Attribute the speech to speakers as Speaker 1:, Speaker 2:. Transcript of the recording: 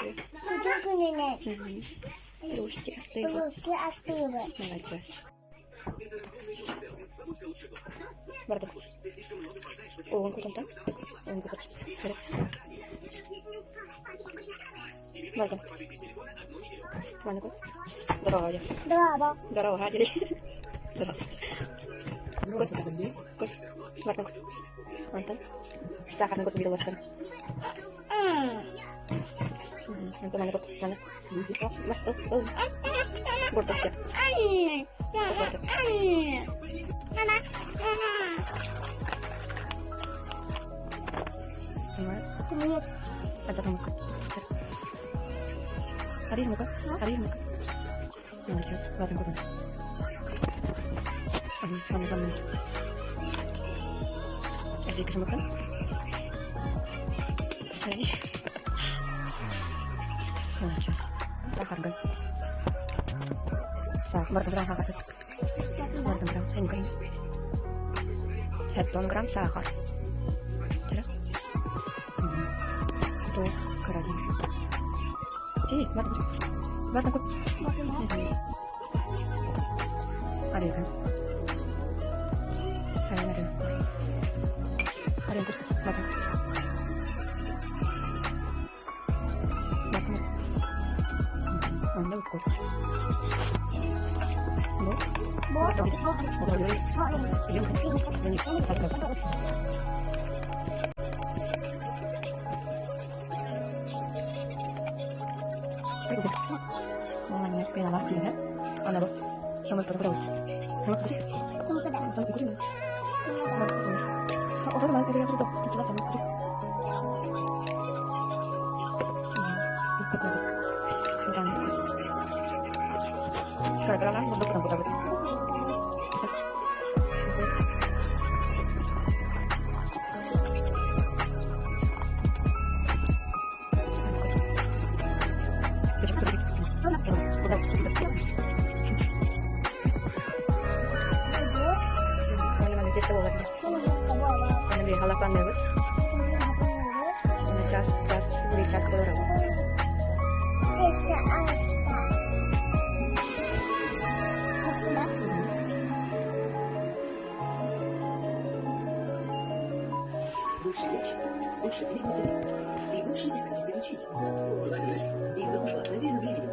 Speaker 1: Күтүр күнүнэн.
Speaker 2: Русский астыыбыт.
Speaker 1: Русский астыыбыт.
Speaker 2: Молодец. Бардык. Оҕун кутунтан. Оҕун кутут. Бардым. Маны кут. Дорога дьэ.
Speaker 1: Дорообо.
Speaker 2: Дорога дьэ. Дорога. Кут. Кут. Бардым. Онтон сахарын кут биир уластан. Онтон маны кут. Маны. Бурдук дьэ. Бурдук. Грамм сахар. Туус кыра диэн. Ти, бардым. Бардым кут. Арыгын. Арыгын, арыгын. Арыгын кут. Бардым. Бардым. Онно кут. Бу.
Speaker 3: Бывший мяч, бывший двигатель и бывший искатель приключений. Их дружба проверена временем.